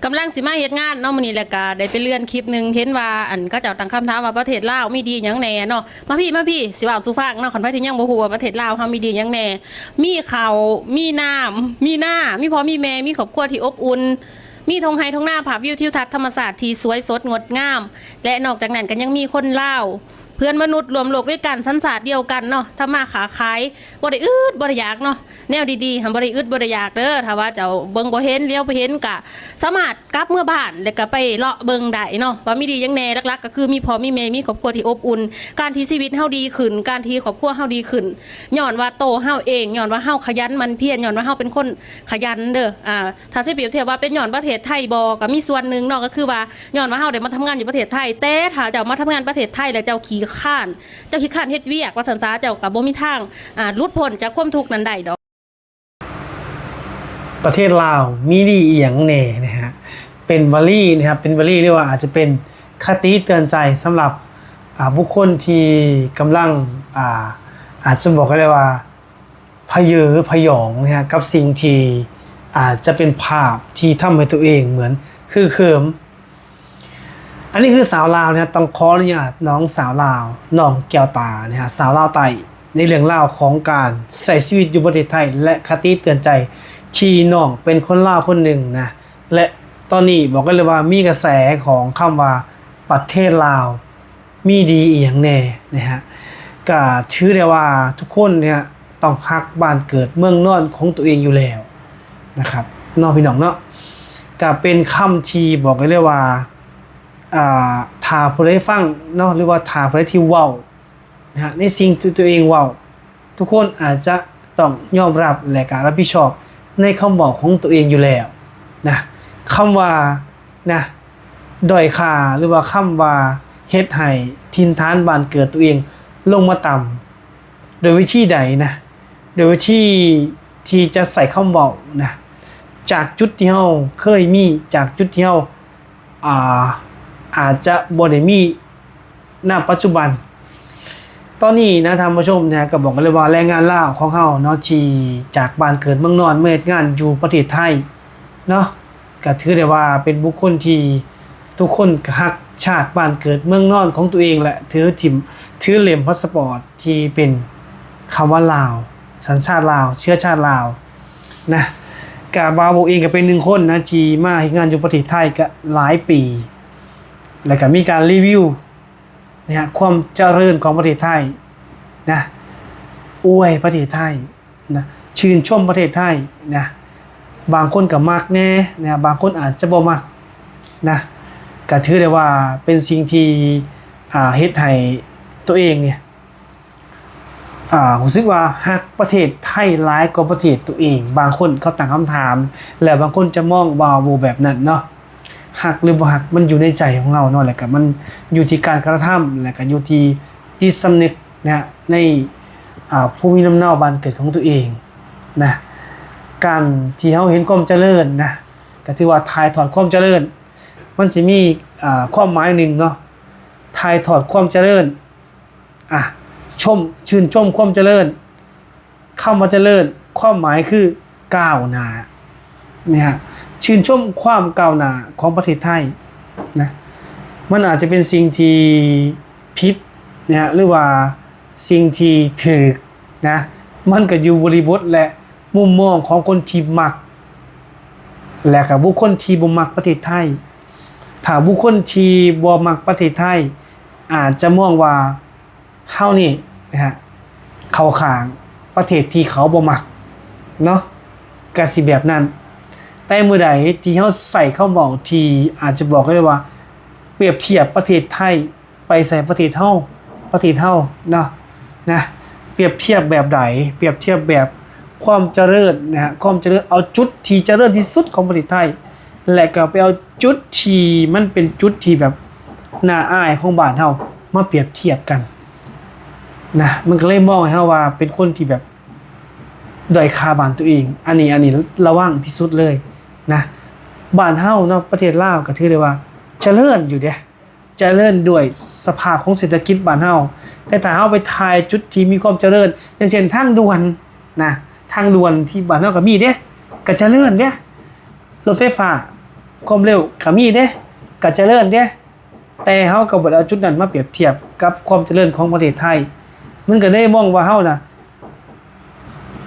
ກຳລັງຊິມາເຮັດງານເນາະ ມື້ນີ້ ແລ້ວກະໄດ້ໄປເລື່ອນຄລິບໜຶ່ງ ເຫັນວ່າ ອັນ ເຂົາເຈົ້າຕັ້ງຄຳຖາມວ່າປະເທດລາວມີດີຫຍັງແດ່ເນາະ. ມາພີ້ ມາພີ້ ຊິເວົ້າສູ່ຟັງເນາະ ຄັນໃຜທີ່ຍັງບໍ່ຮູ້ວ່າປະເທດລາວເຮົາມີດີຫຍັງແດ່. ມີເຂົ້າ ມີນ້ຳ ມີນາ ມີພໍ່ມີແມ່ ມີຄອບຄົວທີ່ອົບອຸ່ນ ມີທົ່ງໄຮ່ທົ່ງນາ ພາບວິວທິວທັດທຳມະຊາດທີ່ສວຍສົດງົດງາມ ແລະ ນອກຈາກນັ້ນກໍຍັງມີຄົນລາວ ເພື່ອນມະນຸດຮ່ວມໂລກດ້ວຍກັນ ສັນຊາດດຽວກັນເນາະ ທຳມາຄ້າຂາຍ ບໍ່ໄດ້ອຶດບໍ່ໄດ້ຢາກເນາະ. ແນວດີໆຫັ້ນບໍ່ໄດ້ອຶດບໍ່ໄດ້ຢາກເດີ້. ຖ້າວ່າເຈົ້າເບິ່ງບໍ່ເຫັນ ຫຼຽວບໍ່ເຫັນ ກະສາມາດກັບເມືອບ້ານ ແລ້ວກະໄປເລາະເບິ່ງໄດ້ເນາະ ວ່າມີດີຫຍັງແດ່. ຫຼັກໆກໍຄືມີພໍ່ມີແມ່ ມີຄອບຄົວທີ່ອົບອຸ່ນ. ການທີ່ຊີວິດເຮົາດີຂຶ້ນ ການທີ່ຄອບຄົວເຮົາດີຂຶ້ນ ຍ້ອນວ່າໂຕເຮົາເອງ, ຍ້ອນວ່າເຮົາຂະຫຍັນໝັ່ນພຽນ, ຍ້ອນວ່າເຮົາເປັນຄົນຂະຫຍັນເດີ້. ອ່າ ຖ້າຊິປຽບທຽບວ່າເປັນຍ້ອນປະເທດໄທບໍ່ ກໍມີສ່ວນໜຶ່ງເນາະ, ກໍຄືວ່າຍ້ອນວ່າເຮົາໄດ້ມາທຳງານຢູ່ປະເທດໄທ. ແຕ່ຖ້າເຈົ້າມາທຳງານປະເທດໄທແລ້ວເຈົ້າຂີ້ຄ້ານ, ເຈົ້າຂີ້ຄ້ານເຮັດວຽກວ່າຊັ້ນຊະ, ເຈົ້າກໍບໍ່ມີທາງ ອ່າ ຫຼຸດພົ້ນຈາກຄວາມທຸກນັ້ນໄດ້ດອກ. ປະເທດລາວມີດີອີ່ຫຍັງແດ່ນະຮະ? ເປັນວະລີນະຮະ, ເປັນວະລີ ຫຼືວ່າອາດຈະເປັນຄະຕິເຕືອນໃຈສຳລັບ ອ່າ ບຸກຄົນທີ່ກຳລັງ ອ່າ ອາດຈະບອກໄດ້ວ່າ ພະເຍີພະຢອງນະຮະ ກັບສິ່ງທີ່ອາດຈະເປັນພາບທີ່ທຳໃຫ້ຕົວເອງເໝືອນຮຶກເຫີມ. ອັນນີ້ຄືສາວລາວນະຮະ ຕ້ອງຂໍອະນຸຍາດນ້ອງສາວລາວ ນ້ອງແກ້ວຕານະຮະ ສາວລາວໃຕ້ ໃນເລື່ອງລາວຂອງການໃຊ້ຊີວິດຢູ່ປະເທດໄທ ແລະ ຄະຕິເຕືອນໃຈທີ່ນ້ອງເປັນຄົນລາວຄົນໜຶ່ງນະ ແລະ ຕອນນີ້ບອກໄດ້ເລີຍວ່າມີກະແສຂອງຄຳວ່າປະເທດລາວ ມີດີອີ່ຫຍັງແດ່ນະຮະ? ກະຖືໄດ້ວ່າທຸກຄົນເນຍຕ້ອງຮັກບ້ານເກີດເມືອງນອນຂອງຕົວເອງຢູ່ແລ້ວນະຄັບເນາະ ພີ່ນ້ອງເນາະ. ກະເປັນຄຳທີ່ບອກໄດ້ເລີຍວ່າ ອ່າ ຖ້າຜູ້ໃດຟັງເນາະ ຫຼືວ່າຖ້າຜູ້ໃດທີ່ເວົ້າ ນະ ໃນສິ່ງທີ່ຕົວເອງເວົ້າ ທຸກຄົນອາດຈະຕ້ອງຍອມຮັບ ແລະ ກະຮັບຜິດຊອບໃນຄຳເວົ້າຂອງຕົວເອງຢູ່ແລ້ວນະ. ຄຳວ່ານະ ດ້ອຍຄ່າ ຫຼືວ່າຄຳວ່າເຮັດໃຫ້ຖິ່ນຖານບ້ານເກີດຕົວເອງລົງມາຕ່ຳ ໂດຍວິທີໃດນະ? ໂດຍວິທີທີ່ຈະໃຊ້ຄຳເວົ້ານະ ຈາກຈຸດທີ່ເຮົາເຄີຍມີ ຈາກຈຸດທີ່ເຮົາ ອ່າ ອາດຈະບໍ່ໄດ້ມີນະປັດຈຸບັນ. ຕອນນີ້ນະທ່ານຜູ້ຊົມນະ ກໍບອກໄດ້ເລີຍວ່າແຮງງານລາວຂອງເຮົາເນາະ ທີ່ຈາກບ້ານເກີດເມືອງນອນມາເຮັດງານຢູ່ປະເທດໄທເນາະ ກໍຖືໄດ້ວ່າເປັນບຸກຄົນທີ່ທຸກຄົນກໍຮັກຊາດບ້ານເກີດເມືອງນອນຂອງຕົວເອງ ແລະ ຖືຖິ້ມ ຖືເຫຼັ້ມພາສະປອດ ທີ່ເປັນຄຳວ່າລາວ ສັນຊາດລາວ ເຊື້ອຊາດລາວນະ. ກະບ່າວເອງກະເປັນໜຶ່ງຄົນນະ ທີ່ມາເຮັດງານຢູ່ປະເທດໄທກະຫຼາຍປີ ແລ້ວກະມີການຣີວິວນະ ຄວາມຈະເລີນຂອງປະເທດໄທນະ ອວຍປະເທດໄທນະ ຊື່ນຊົມປະເທດໄທນະ. ບາງຄົນກະມັກແດ່ນະ ບາງຄົນອາດຈະບໍ່ມັກນະ. ກະຖືໄດ້ວ່າເປັນສິ່ງທີ່ ອ່າ ເຮັດໃຫ້ຕົວເອງນີ້ ອ່າ ຮູ້ສຶກວ່າຮັກປະເທດໄທຫຼາຍກວ່າປະເທດຕົວເອງ. ບາງຄົນເຂົາຕັ້ງຄຳຖາມ ແລະ ບາງຄົນຈະມອງວ່າບໍ່ແບບນັ້ນເນາະ. ຮັກຫຼືບໍ່ຮັກ ມັນຢູ່ໃນໃຈຂອງເຮົາເນາະ ແລ້ວກະມັນຢູ່ທີ່ການກະທຳ ແລ້ວກະຢູ່ທີ່ຈິດສຳນຶກນະ ໃນ ອ່າ ພູມິລຳເນົາບ້ານເກີດຂອງຕົວເອງນະ. ການທີ່ເຮົາເຫັນຄວາມຈະເລີນນະ ກະຖືວ່າຖ່າຍທອດຄວາມຈະເລີນ ມັນຊິມີ ອ່າ ຄວາມໝາຍໜຶ່ງເນາະ ຖ່າຍທອດຄວາມຈະເລີນ ອ່ະ ຊົມ ຊື່ນຊົມຄວາມຈະເລີນ. ຄຳວ່າຈະເລີນ ຄວາມໝາຍຄືກ້າວໜ້ານະຮະ ຊື່ນຊົມຄວາມກ້າວໜ້າຂອງປະເທດໄທນະ. ມັນອາດຈະເປັນສິ່ງທີ່ຜິດນະ ຫຼືວ່າສິ່ງທີ່ຖືກນະ ມັນກະຢູ່ບໍລິບົດ ແລະ ມຸມມອງຂອງຄົນທີ່ມັກ ແລະກະບຸກຄົນທີ່ບໍ່ມັກປະເທດໄທ. ຖ້າບຸກຄົນທີ່ບໍ່ມັກປະເທດໄທ ອາດຈະມອງວ່າເຮົານີ້ນະຮະ ເຂົ້າຂ້າງປະເທດທີ່ເຂົາບໍ່ມັກເນາະ ກະຊິແບບນັ້ນ. ແຕ່ເມື່ອໃດທີ່ເຮົາໃຊ້ຄຳເວົ້າທີ່ອາດຈະບອກໄດ້ວ່າ ປຽບທຽບປະເທດໄທ ໄປໃສ່ປະເທດເຮົາ ປະເທດເຮົາເນາະ ນະ ປຽບທຽບແບບໃດ? ປຽບທຽບແບບຄວາມຈະເລີນນະຮະ ຄວາມຈະເລີນ ເອົາຈຸດທີ່ຈະເລີນທີ່ສຸດຂອງປະເທດໄທ ແລະ ກໍໄປເອົາຈຸດທີ່ມັນເປັນຈຸດທີ່ແບບໜ້າອາຍຂອງບ້ານເຮົາມາປຽບທຽບກັນນະ ມັນກໍເລີຍມອງໃຫ້ເຮົາວ່າເປັນຄົນທີ່ແບບດ້ອຍຄ່າບ້ານຕົວເອງ. ອັນນີ້ ອັນນີ້ລະວັງທີ່ສຸດເລີຍນະ. ບ້ານເຮົາເນາະ ປະເທດລາວກໍຖືໄດ້ວ່າຈະເລີນຢູ່ເດ ຈະເລີນດ້ວຍສະພາບຂອງເສດຖະກິດບ້ານເຮົາ, ແຕ່ຖ້າເຮົາໄປຖ່າຍຈຸດທີ່ມີຄວາມຈະເລີນ ຢ່າງເຊັ່ນທາງດ່ວນນະ, ທາງດ່ວນທີ່ບ້ານເຮົາກໍມີເດ້, ກໍຈະເລີນເດ້, ລົດໄຟຟ້າ ຄວາມເລັວກໍມີເດ້ ກໍຈະເລີນເດ້ ແຕ່ເຮົາກໍບໍ່ໄດ້ເອົາຈຸດນັ້ນມາປຽບທຽບກັບຄວາມຈະເລີນຂອງປະເທດໄທ. ມັນກໍໄດ້ມອງວ່າເຮົານະ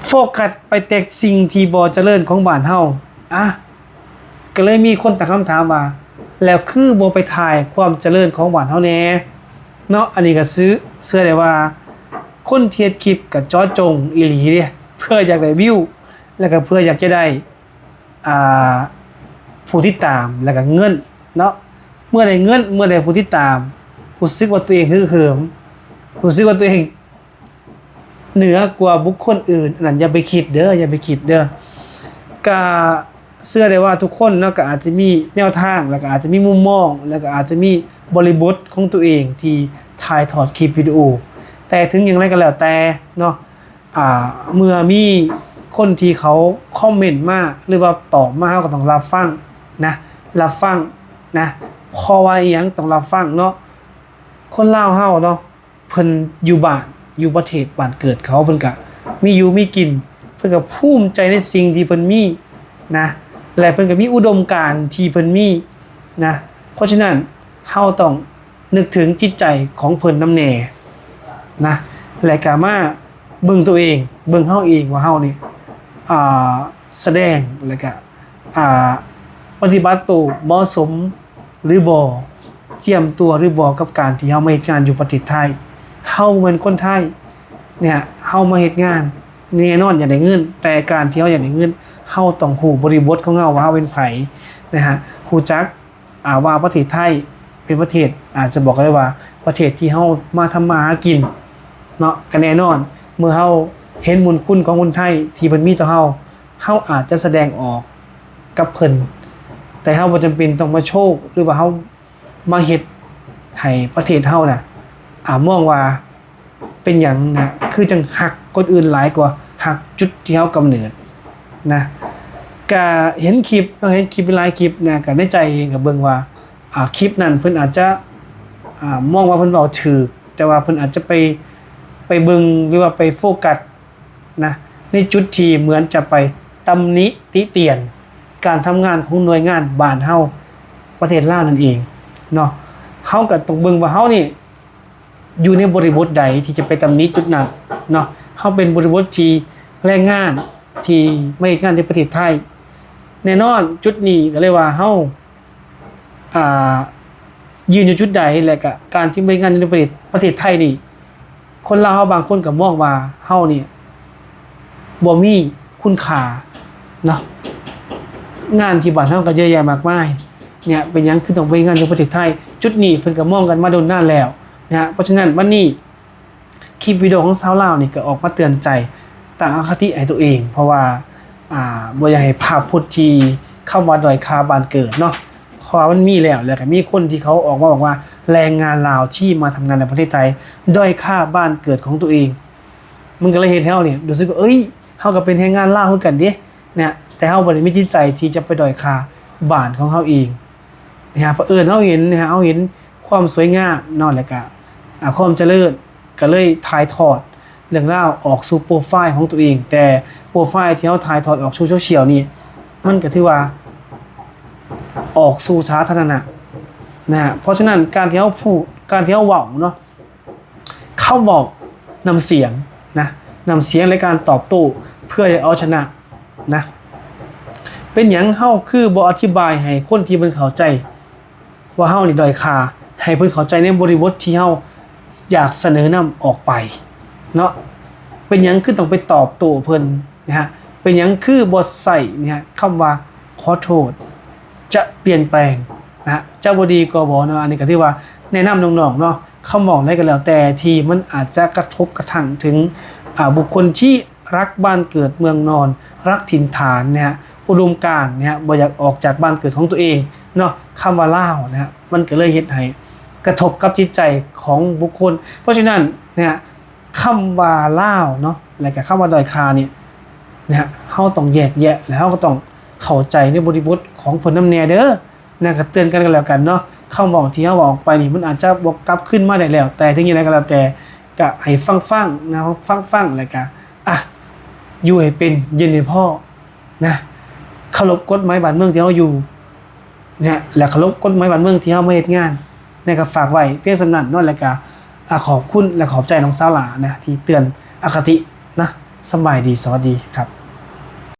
ໂຟກັສໄປແຕ່ສິ່ງທີ່ບໍ່ຈະເລີນຂອງບ້ານເຮົາ. ອາ ກໍເລີຍມີຄົນຕັ້ງຄຳຖາມວ່າ ແລ້ວຄືບໍ່ໄປຖ່າຍຄວາມຈະເລີນຂອງບ້ານເຮົາແດ່? ເນາະ ອັນນີ້ກໍເຊື່ອ ເຊື່ອໄດ້ວ່າຄົນທີ່ເຮັດຄລິບກໍເຈາະຈົງອີ່ຫຼີເດ້ ເພື່ອຢາກໄດ້ວິວ ແລ້ວກໍເພື່ອຢາກຈະໄດ້ ອ່າ ຜູ້ຕິດຕາມ ແລ້ວກໍເງິນເນາະ. ເມື່ອໄດ້ເງິນ ເມື່ອໄດ້ຜູ້ຕິດຕາມ ຮູ້ສຶກວ່າຕົວເອງຮຶກເຫີມ ຮູ້ສຶກວ່າຕົວເອງເໜືອກວ່າບຸກຄົນອື່ນ ອັນນັ້ນຢ່າໄປຄິດເດີ ຢ່າໄປຄິດເດີ. ກະເຊື່ອໄດ້ວ່າທຸກຄົນເນາະ ກໍອາດຈະມີແນວທາງ ແລ້ວກໍອາດຈະມີມຸມມອງ ແລ້ວກໍອາດຈະມີບໍລິບົດຂອງຕົວເອງທີ່ຖ່າຍທອດຄລິບວິດີໂອ. ແຕ່ເຖິງຢ່າງໃດກໍແລ້ວແຕ່ເນາະ ອ່າ ເມື່ອມີຄົນທີ່ເຂົາຄອມເມັນມາ ຫຼືວ່າຕອບມາ ເຮົາກໍຕ້ອງຮັບຟັງນະ ຮັບຟັງນະ. ເພາະວ່າອີ່ຫຍັງຕ້ອງຮັບຟັງເນາະ? ຄົນລາວເຮົາເນາະ ເພິ່ນຢູ່ບ້ານ ຢູ່ປະເທດບ້ານເກີດເຂົາ ເພິ່ນກະມີຢູ່ມີກິນ ເພິ່ນກະພູມໃຈໃນສິ່ງທີ່ເພິ່ນມີນະ ແລະ ເພິ່ນກະມີອຸດົມການທີ່ເພິ່ນມີນະ. ເພາະສະນັ້ນ ເຮົາຕ້ອງ ນຶກເຖິງຈິດໃຈຂອງເພິ່ນນຳແດ່ນະ ແລະກະມາເບິ່ງຕົວເອງ ເບິ່ງເຮົາເອງວ່າເຮົານີ້ ອ່າ ສະແດງ ແລະກະ ອ່າ ປະຕິບັດໂຕເໝາະສົມຫຼືບໍ່ ຈຽມຕົວຫຼືບໍ່ກັບການທີ່ເຮົາມາເຮັດງານຢູ່ປະເທດໄທ. ເຮົາແມ່ນຄົນໄທເນຍ ເຮົາມາເຮັດງານ ແນ່ນອນຢາກໄດ້ເງິນ ແຕ່ການທີ່ເຮົາຢາກໄດ້ເງິນ ເຮົາຕ້ອງຮູ້ບໍລິບົດຂອງເຮົາວ່າເຮົາເປັນໃຜນະຮະ ຮູ້ຈັກ ອ່າ ວ່າປະເທດໄທເປັນປະເທດ ອາດຈະບອກໄດ້ວ່າປະເທດທີ່ເຮົາມາທຳມາຫາກິນເນາະ. ກະແນ່ນອນ ເມື່ອເຮົາເຫັນບຸນຄຸນຂອງຄົນໄທທີ່ເພິ່ນມີຕໍ່ເຮົາ ເຮົາອາດຈະສະແດງອອກກັບເພິ່ນ ແຕ່ເຮົາບໍ່ຈຳເປັນຕ້ອງມາໂຊ ຫຼືວ່າເຮົາມາເຮັດໃຫ້ປະເທດເຮົານະ ອ່າ ມອງວ່າ ເປັນຫຍັງນະ ຄືຈັ່ງຮັກຄົນອື່ນຫຼາຍກວ່າຮັກຈຸດທີ່ເຮົາກຳເນີດນະ. ກະເຫັນຄລິບເນາະ ເຫັນຄລິບຫຼາຍຄລິບນະ ກະໃນໃຈເອງກະເບິ່ງວ່າ ອ່າ ຄລິບນັ້ນເພິ່ນອາດຈະ ອ່າ ມອງວ່າເພິ່ນເວົ້າຖືກ ແຕ່ວ່າເພິ່ນອາດຈະໄປ ໄປເບິ່ງ ຫຼືວ່າໄປໂຟກັສ ນະ ໃນຈຸດທີ່ເໝືອນຈະໄປຕຳໜິຕິຕຽນການທຳງານຂອງໜ່ວຍງານບ້ານເຮົາ ປະເທດລາວນັ້ນເອງເນາະ. ເຮົາກໍຕ້ອງເບິ່ງວ່າເຮົານີ້ຢູ່ໃນບໍລິບົດໃດທີ່ຈະໄປຕຳໜິຈຸດນັ້ນເນາະ. ເຮົາເປັນບໍລິບົດທີ່ແຮງງານທີ່ມາເຮັດງານໃນປະເທດໄທ ແນ່ນອນ ຈຸດນີ້ກໍເລີຍວ່າເຮົາ ອ່າ ຢືນຢູ່ຈຸດໃດ ແລະກະການທີ່ມາເຮັດງານຢູ່ໃນປະເທດ ປະເທດໄທນີ້ ຄົນລາວເຮົາບາງຄົນກໍມອງວ່າເຮົານີ້ບໍ່ມີຄຸນຄ່າເນາະ. ງານທີ່ບ້ານເຮົາກໍເຍອະແຍະມາກມາຍເນຍ ເປັນຫຍັງຄືຕ້ອງໄປເຮັດງານຢູ່ປະເທດໄທ? ຈຸດນີ້ເພິ່ນກໍມອງກັນມາດົນນານແລ້ວນະ. ເພາະສະນັ້ນ ວັນນີ້ ຄລິບວິດີໂອຂອງຊາວລາວນີ້ກໍອອກມາເຕືອນໃຈ ຕັ້ງອະຄະຕິໃຫ້ຕົວເອງ ເພາະວ່າ ອ່າ ບໍ່ຢາກໃຫ້ພາບພົດທີ່ຄຳວ່າດ້ອຍຄ່າບ້ານເກີດເນາະ ເພາະວ່າມັນມີແລ້ວ ແລ້ວກໍມີຄົນທີ່ເຂົາອອກມາບອກວ່າ ແຮງງານລາວທີ່ມາທຳງານໃນປະເທດໄທດ້ອຍຄ່າບ້ານເກີດຂອງຕົວເອງ. ມັນກໍເລີຍເຮັດໃຫ້ເຮົານີ້ຮູ້ສຶກວ່າ ເອີຍ ເຮົາກໍເປັນແຮງງານລາວຄືກັນເດ້ນະ ແຕ່ເຮົາບໍ່ໄດ້ມີຈິດໃຈທີ່ຈະໄປດ້ອຍຄ່າບ້ານຂອງເຮົາເອງນະ. ເອີ ເຮົາເຫັນນະ ເຮົາເຫັນຄວາມສວຍງາມເນາະ ແລ້ວກະ ອ່າ ຄວາມຈະເລີນ ກໍເລີຍຖ່າຍທອດເລື່ອງລາວອອກສູ່ໂປຣໄຟຂອງຕົວເອງ. ແຕ່ໂປຣໄຟທີ່ເຮົາຖ່າຍທອດອອກສູ່ໂຊຊຽວນີ້ ມັນກໍຖືວ່າອອກສູ່ສາທາລະນະນະ. ເພາະສະນັ້ນ ການທີ່ເຮົາພູດ ການທີ່ເຮົາເວົ້າເນາະ ເຮົາເວົ້າ ນ້ຳສຽງນະ ນ້ຳສຽງ ແລະ ການຕອບໂຕ້ເພື່ອຈະເອົາຊະນະນະ. ເປັນຫຍັງເຮົາຄືບໍ່ອະທິບາຍໃຫ້ຄົນທີ່ເພິ່ນເຂົ້າໃຈວ່າເຮົານີ້ດ້ອຍຄ່າ ໃຫ້ເພິ່ນເຂົ້າໃຈໃນບໍລິບົດທີ່ເຮົາຢາກສະເໜີນຳອອກໄປເນາະ? ເປັນຫຍັງຄືຕ້ອງໄປຕອບໂຕ້ເພິ່ນນະຮະ? ເປັນຫຍັງຄືບໍ່ໃຊ້ນະຮະ ຄຳວ່າຂໍໂທດ ຈະປ່ຽນແປງນະຮະ ຈະບໍ່ດີກວ່າບໍ່ເນາະ? ອັນນີ້ກໍຖືວ່າແນະນຳນ້ອງໆເນາະ. ຄຳເວົ້າໃດກໍແລ້ວແຕ່ທີ່ມັນອາດຈະກະທົບກະທັ່ງເຖິງ ອ່າ ບຸກຄົນທີ່ຮັກບ້ານເກີດເມືອງນອນ ຮັກຖິ່ນຖານເນຍ ອຸດົມການເນຍ ບໍ່ຢາກອອກຈາກບ້ານເກີດຂອງຕົວເອງເນາະ. ຄຳວ່າລາວເນຍ ມັນກໍເລີຍເຮັດໃຫ້ກະທົບກັບຈິດໃຈຂອງບຸກຄົນ. ເພາະສະນັ້ນເນຍ ຄຳວ່າລາວເນາະ ແລະກະຄຳວ່າດ້ອຍຄ່ານີ້ເນຍ ເຮົາຕ້ອງແຍກແຍະ ແລະເຮົາກໍຕ້ອງເຂົ້າໃຈໃນບໍລິບົດຂອງເພິ່ນນຳແດ່ເດີ. ນະ ກໍເຕືອນກັນກັນແລ້ວກັນເນາະ. ຄຳເວົ້າທີ່ເຮົາເວົ້າອອກໄປນີ້ ມັນອາດຈະບໍ່ກັບຄືນມາໄດ້ແລ້ວ ແຕ່ເຖິງຢ່າງໃດກໍແລ້ວແຕ່ ກະໃຫ້ຟັງໆນະ ຟັງໆ ແລ້ວກະ ອ່ະ ຢູ່ໃຫ້ເປັນ ເຢັນໃຫ້ພໍ້ນະ ເຄົາລົບກົດໝາຍບ້ານເມືອງທີ່ເຮົາຢູ່. ນະ ແລະ ເຄົາລົບກົດໝາຍບ້ານເມືອງທີ່ເຮົາມາເຮັດງານນະ ກໍຝາກໄວ້ພຽງສ່ຳນັ້ນເນາະ ແລ້ວກໍ ອາ ຂອບຄຸນ ແລະ ຂອບໃຈນ້ອງສາວຫຼ້ານະ ທີ່ເຕືອນອະຄະຕິນະ. ສະບາຍດີ ສະຫວັດດີຄັບ.